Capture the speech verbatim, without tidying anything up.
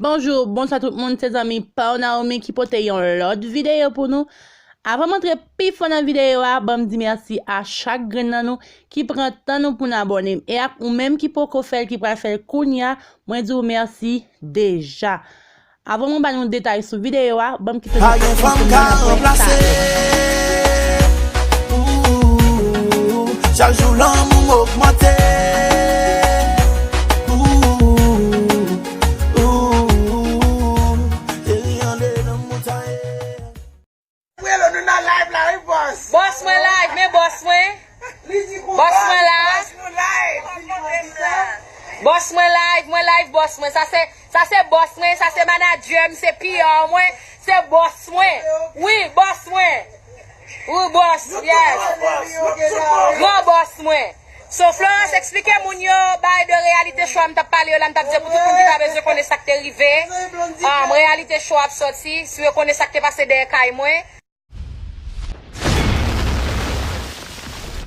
Bonjou, bonswa tout moun, se zanmi pa w Naomi ki pote yon lòt videyo pou nou. Avan m antre pi fon nan videyo a, ban m di mèsi a chak grenn nan nou ki pran tan nou pou n abòne m. E ak ou menm ki poko fè l, ki pral fè l kounye a, mwen di w mèsi deja. Avan mwen ba nou detay sou videyo a, ban m kite nou. Pa gen fanm ka ranplase. Ooh, chak jou lanmou m ogmante. Ooh, ooh, cheri, andedan m ou ta ye. Frelo, nou nan live la, wi, boss. Boss mwen live, men boss mwen. Boss mwen la. Boss mwen live, mwen live, boss mwen. Sa se, sa se boss mwen, sa se manager m, se P R mwen, se boss mwen. Wi, boss mwen. Wi, boss, yes. Gran boss mwen. So, Florence, eksplike moun yo, bay de reyalite cho a m t ap pale yo la, m t ap di pou tout moun ki ta bezwen konnen sa k te rive. Um, reyalite cho a ap sòti, si yo konnen sa k te pase dèyè kay mwen.